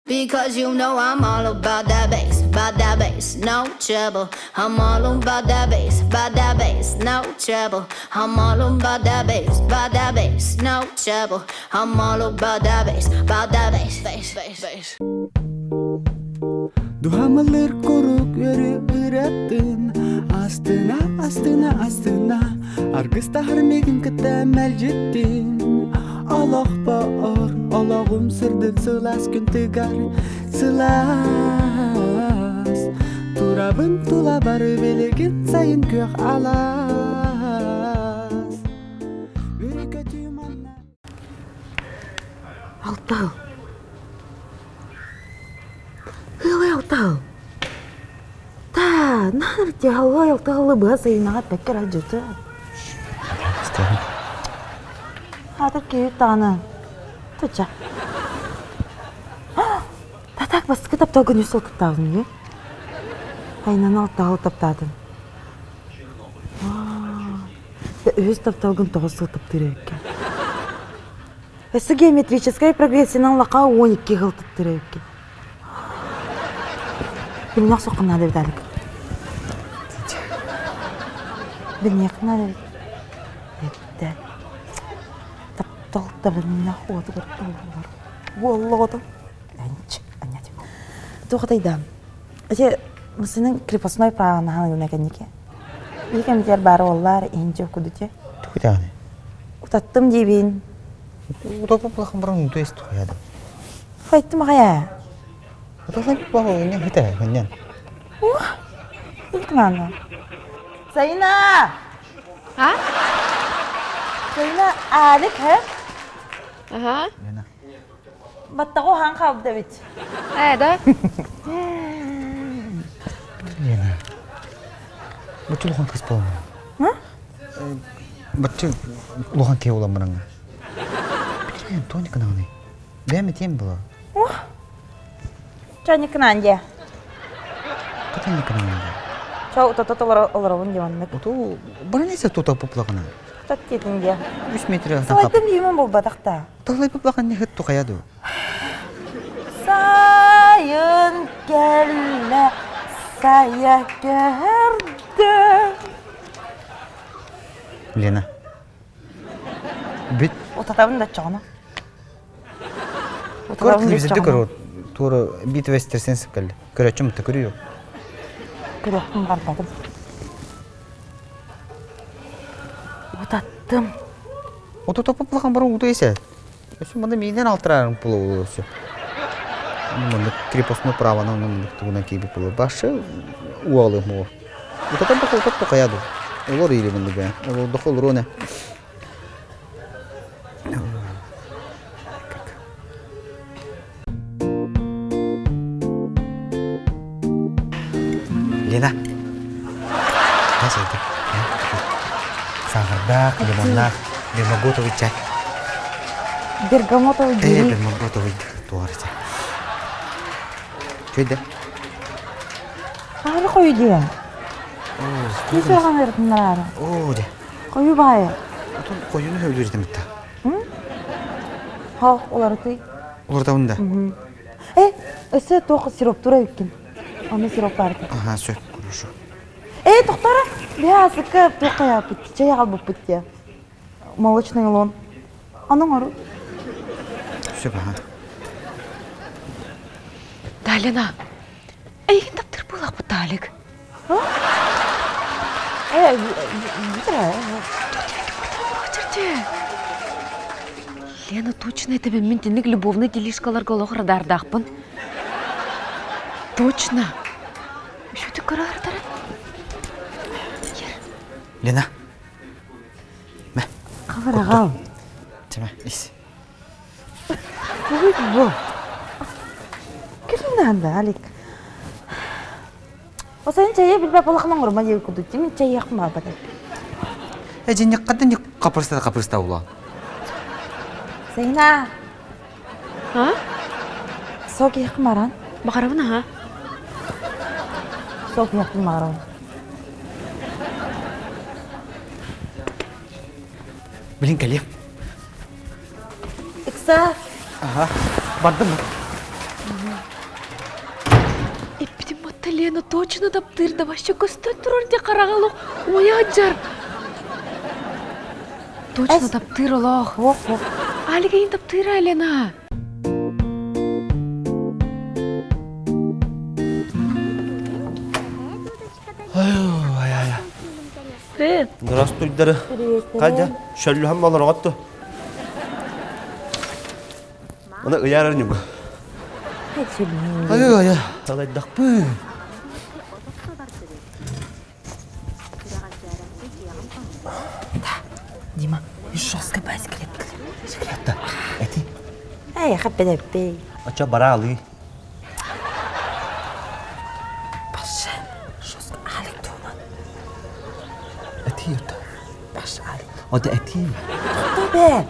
Because you know I'm all about that bass, about that bass, no trouble. I'm all about that bass, about that bass, no trouble. I'm all about that bass, about that bass, no trouble. I'm all about that bass, about that bass, bass, bass, bass. Дуһамылыр курук өрү ыраттын Астына, астына, астына Аргыстаһар мигин кытта мэлдьиттин Олохпор олоҕум сырдык сылаас күн тыгар сылаас Турабын тула бары билигин сайын күөх алаас Бүрүкөтүү манна Алтал. Ыалай алтал. Та, наар тягалай алталы быһа сайынаҕа пэккэр алдьыта. Хата киһи тааны. Туча. Татак баскы тапталгын үс сыл таптаабын Айнан алтаҕыл таптаатым. Үһүс тапталгын 9 сыл таптыыр эбиккин. Өссө геометрическай прогрессиянан лака 12 жыл таптыыр эбиккин. Билинэх соххун наада Виталик. Билиниэххин наада эбит. Эттэ. Таптал табыннах уотугар туоллар. Уоллоҕото. Анч, анять. Туох атайдаам. Эти мысының крепостной праваны ханыгына кэнники. Ии кэмитигэр баар уоллаар иһинчи кудути. Тугутааны? Утаттым диибин. Утаппалахан баран уту эс тухайадым. Хайттым аҕай Уталай баҕа не хитэ хыннан. Илтманы. Сайна! А? Сайна Алик һэ? Ага. Баттаҕы уһаан хаалбыт эбит. Ээ да? Лена. Бачча улахан кыыс буоламмын. Бачча улахан киһи буоламмын. Билэн Тоня кынаҕыный. Бэйэм этиэм була. Чоня кынаан дьэ. Кытаньа кынаан дьэ. Чо утата олоробун дьэ оннук. Оту баранеса тута пуплагана. Тат тиэтин дьэ. Үс метр Салайтым биимин булбатах та. Талай пуплаган не хыт тухая ду. Сайын кэллэ, сайа көһөрдө. Лена. Бүт. Утатабын да чоҕуна. Көр телевизорда көрөр. Туора бит вестерсен сыпкалли. Көрөччүм та көрү yok. Көрөктүм барбатым. Утаттым. Ото топпулахан баран уту эсе. Өссө манна миинэн алтыраарым пулу өссө. Манна крепостной праваны маннык тугунан киирбит буолар. Башы уалы муор. Утатан да утат токаяду. Олор или мынды бэ. Олор дохол роне. Лена. Хасайда. Сахардаах, лимоннаах, бермаготовый чай. Бергамотовый Э, бермаготовый туар чай. Чөйдө. Аны қою диэн. Кисэҕин ырытыннарары. Оо, дьэ. Қою баайы. Отон қоюну сөбүлүүр этим Ха, уларытый. Уларытабын да. Э, өссө туох сироптура эбиккин. Аны сироп баарта. Ага, сөп, хорошо. Э, тохтора, биһи асыкка туох хайааппыт, чай аҕалбыппыт диэ. Молочный лон. Аны оҥору. Сөп, ага. Далина, эйигин таптыыр буолахпыт Талик. Э, бүтэ. Лена, точно это мен тинник любовный делишкаларга олох радардаахпын. Точно. Үшөтүк көрө Лена. Мэ. Хабараҕал. Чама, ис. Бу. Ким Алик? Осен чайы билбэт балахын оҥорума диэбит курдук мин чайыахпын баҕарбатым. Э, дьинньэххаттан хапырыста да хапырыста була. Сайна. А? Сок иэхпин баран. Баҕарабын аха. Сок иэхпин баҕарабын. Билин кэлиэм. Ыкса. Аха. Бардым. Ата Лена точно таптыыр да вообще көстөн турар де хараҕа олох уйа дьар. Точно таптыыр олох. Ох, ох. Алигейин таптыыра Лена. Привет. Здравствуйдары. Кадя, шөллүһэн болор оҕотtu. Оны ыйар ньугу. Ай ай талайдахпы. Дима, жестко бәскелеп Секретта. Эти. Эй, хаппедеппей. Ача баралы. Паша, жестко Алик туунан. Эти юта. Паша Алик. Ота эти. Тоқто бе.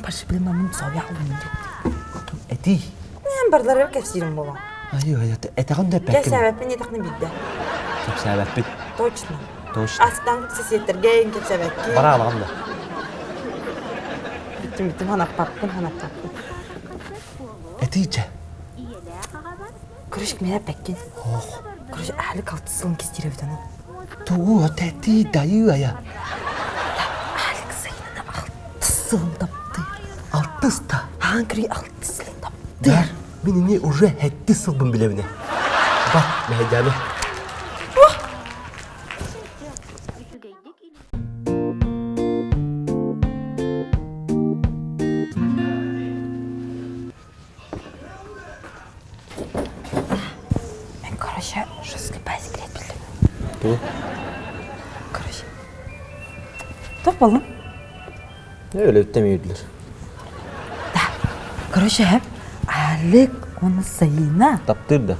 Паша билим мамын соя алым деп. Эти. Мен барлары кепсирим бола. Ай ай этэҕин да эппэккин. Кэпсээбэппин диэтэххинэ биирдэ. Кэпсээбэппин. Точно. Точно. Астан сосиэттергэ кэпсээбэккин. Бара алаҕын да. Бүттүм бүттүм ханаппаппын ханаппаппын. Этиичэ. Короче, мен эппэккин. Ох. Короче, әлі алтыс сылын кистирэбит аны. Тугу эти дайыы ая. Алик сайынына алтыс сылын тапты. Алтыс та. Аан көрүй алтыс сылын тапты. Дар, мин ини уже хэтти сылбын билэбине. Бак, мэхэдьэме. Мен, короче, жестко бәсекелет билдим. Ту? Короче. Тоқ болдум. Өлөттем үйдүлөр. Да. Короче, хэп Алик оны сайына. Таптыр да.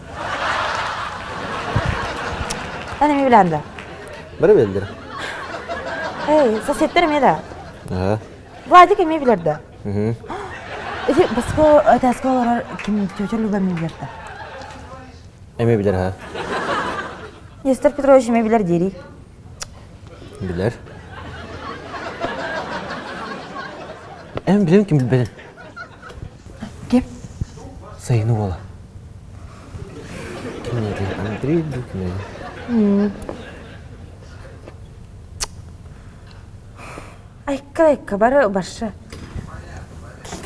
Эн эми билэн да. Бары билдир. Эй, соседтер эме да. Ага. Владик эме билер да. Мгм. Эти баско этээскэ олорор ким тетя Люба эме билер да. Эме билер ха. Нестор Петрович эме билер дири. Билер. Эм билем ким билбедин. Ким? Сайыны уола. Ким edi? Андрей ду ким edi? Айка айка бары барша.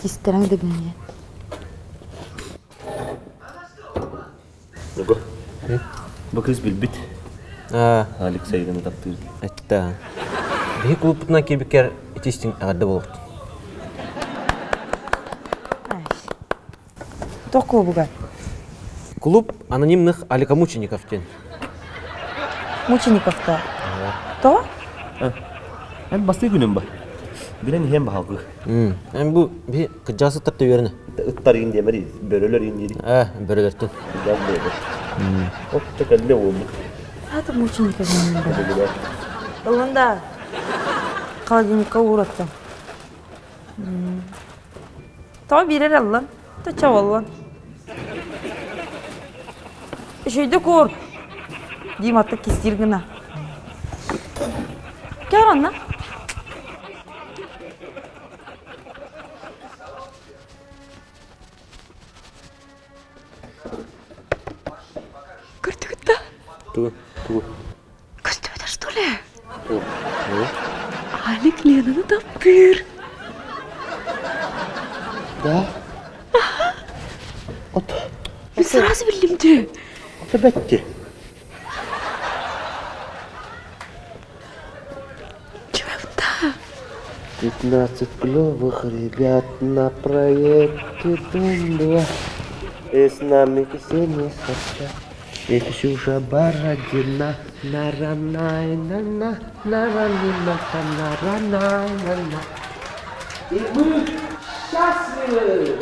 Кистерең дегенге. Нугу. Бу кыз билбит. Аа, Алик сайыны таптыр. этта. Биһи клубпутунан киирбиккэр итистиҥ эҕэрдэ буолуохтун. Туох клубугар? Клуб анонимных аликомучеников диэн. Мучениковта. То? Эн бастыы күнүм ба. Билэн иһэн баһалгы. Эн бу биһи кыдьаасы ыттар үөрэнэ. Ыттар иин диэмэри, бөрөлөр иин дири. Ээ, бөрөлөртөн. Кыдьаас бөрөлөр. Отто кэллэ уолбут. Аты мучеников диэн Ылын да холодильникка уураттым. Тоҕо биэрэр аллан, то чабаллан. Үчүйдүк уур. Дима кистиир гына. Көр онно. Көрдүгүт да? Тугу, тугу. Көстүбэтэ что ли? Тугу. Алик Ленаны таптыыр. Да? От. Мен сразу биллим дии. Ото бэтти. Чего-то. 15 клевых ребят на проекте Дом-2. И с нами Ксения Собчак, и Ксюша Бородина. На-ра-най-на-на, на-ра-ни-на, на-ра-най-на-на. И мы счастливы!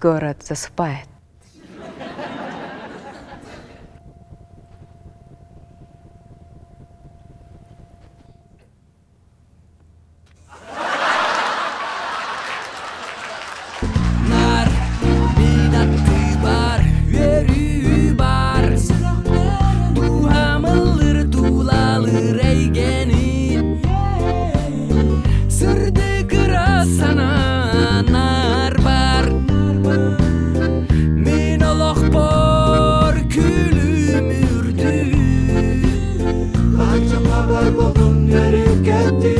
Город засыпает. Нар, мин аттыбар үөрүү бар Дууһамыллыр тулалыр эйгэни Сырдык ыра санаанар бар Мин олохпор күлүм үрдүү Бар болдун өрүкөттү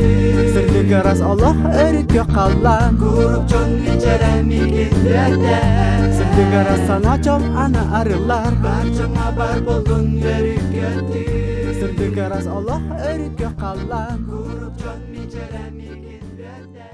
Сырдык ырас олох өрүккө халлаан Курук дьон мичээрэ миигин үөрдэ Сырдык ырас санаа чол ана арыллар Бар дьоҥҥо бар болдун өрүкөттү Сырдык ырас олох өрүккө халлаан Курук дьон мичээрэ миигин үөрдэ.